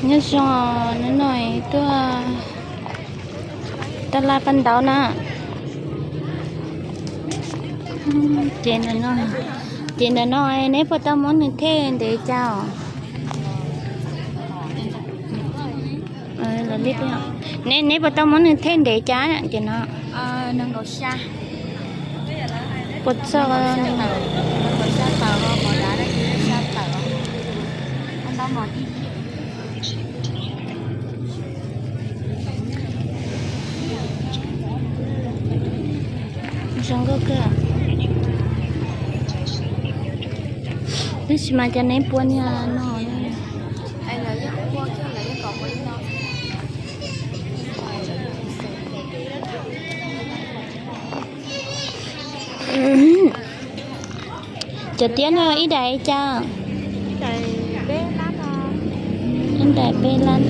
Nyob zoo, hnub no tuaj taj laj paj ntaub na. Ces ntawm no, ces ntawm no neb puas tau muab nws thej ntev cas os? Neb, neb puas tau muab nws thej ntev cas ces no? Puas txog? Zoo nkauj kawg. Tab sis mas cas neb pua niag no. Cov tiab no ib daim cas? Ib daim peb lab.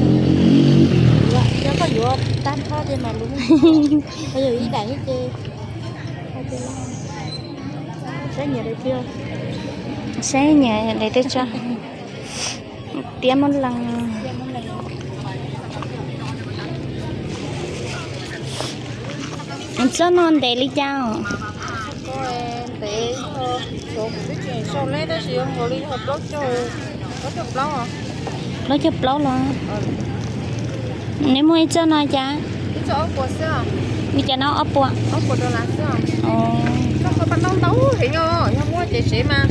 Saib nyiam daim teb tso. Tiab muab lees. Txoj no ntev li cas? Ntev, sau leb tab sis yog nkaus li yog plaub caug, plaub caug plaub. Plaub caug plaub los? Neb muaj ib txoj no cas? Ib txoj ob puas xwb. Li cas no ob puas? Ob puas dollar xwb. Txoj no paj ntaub ntau heev os, yog muab ces sev mas.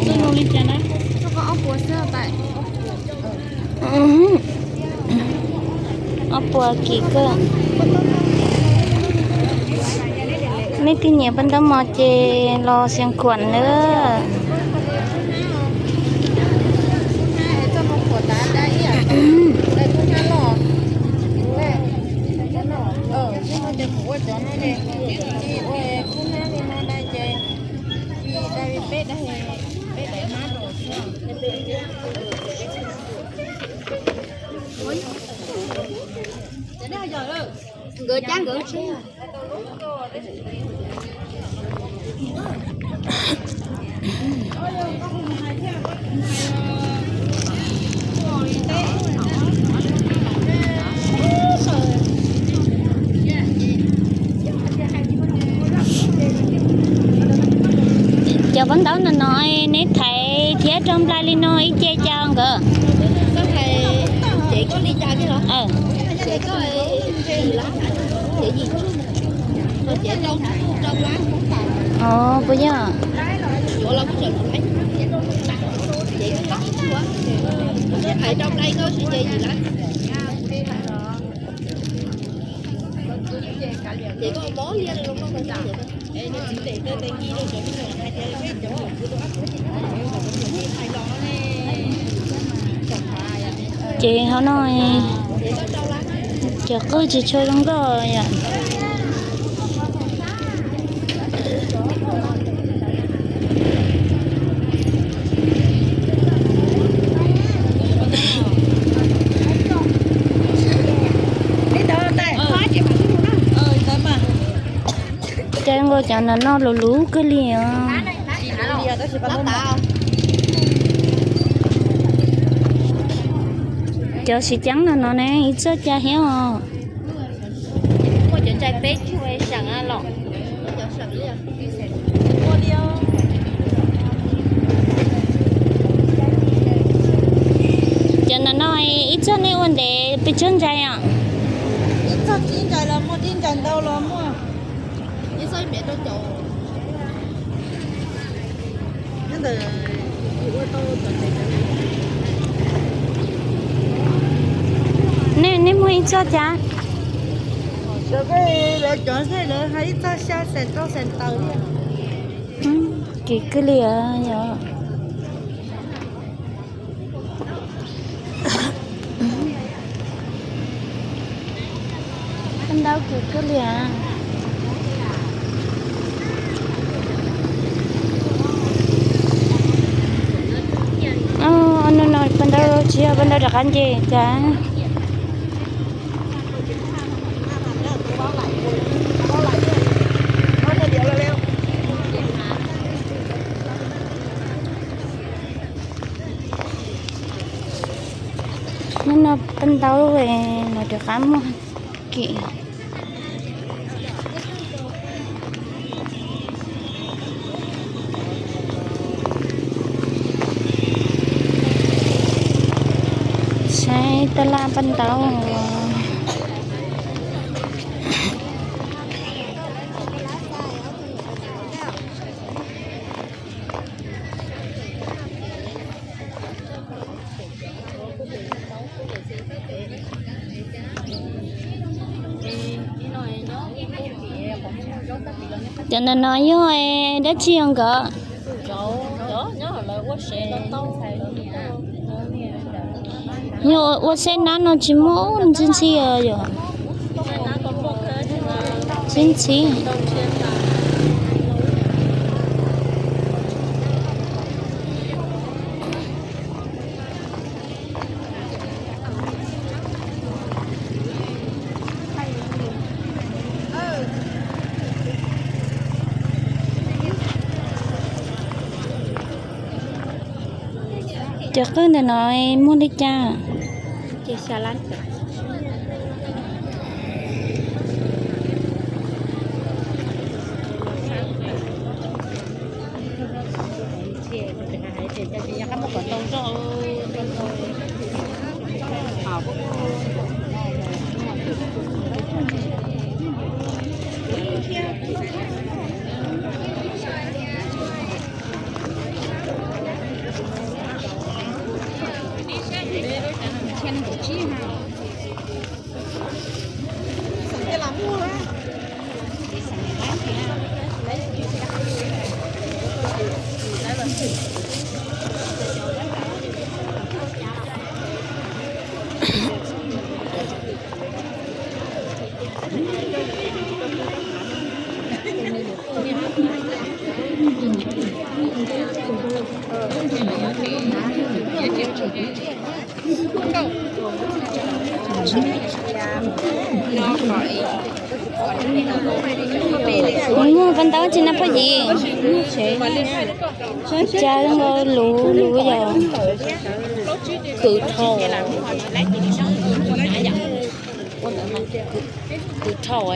Txoj no li cas na? Txoj no ob puas xwb. Ob puas kim kawg. Leej twg nyiam paj ntaub mos ces los Xeev Khuam nawb. Nkawd cab nkawd tsheb. Cov paj ntaub no no neb thaiv thiab rau nplai li no ib ce cas nkawd? Puas yog? Ces hauv no cov qwj tsis tshua zoo nkauj yom. Cas nkaus cov no no luv luv kawg li os. Cov siv ceeb no no ne ib txoj cas thiab os. Cov no no ib txoj nej ua ntev pes tsawg ntsais os? Ib txoj tsib ntsais los muaj, tsib ntsais ntau los muaj. Nej, nej muag ib txoj cas? Lawv cov xwb lawv hais ib txoj xya xees rau xees tawm li. Kim kawg li yog. Paj ntaub kim kawg li. No no paj ntaub tsis yog paj ntaub rov qab nce cas. Paj ntaub no rov qab muag kim. Saib tab laj paj ntaub. Cov ntawm no yog dab tsi os nkawd? Yog ua seb nab no tsis muaj ntxhib ntxhib os yom. Ntxhib ntxhib. Cov qwj ntawm no muag li cas? Muag paj ntaub tsis na phooj ywg? Cas luv luv yog. Khwv dhau, khwv dhau.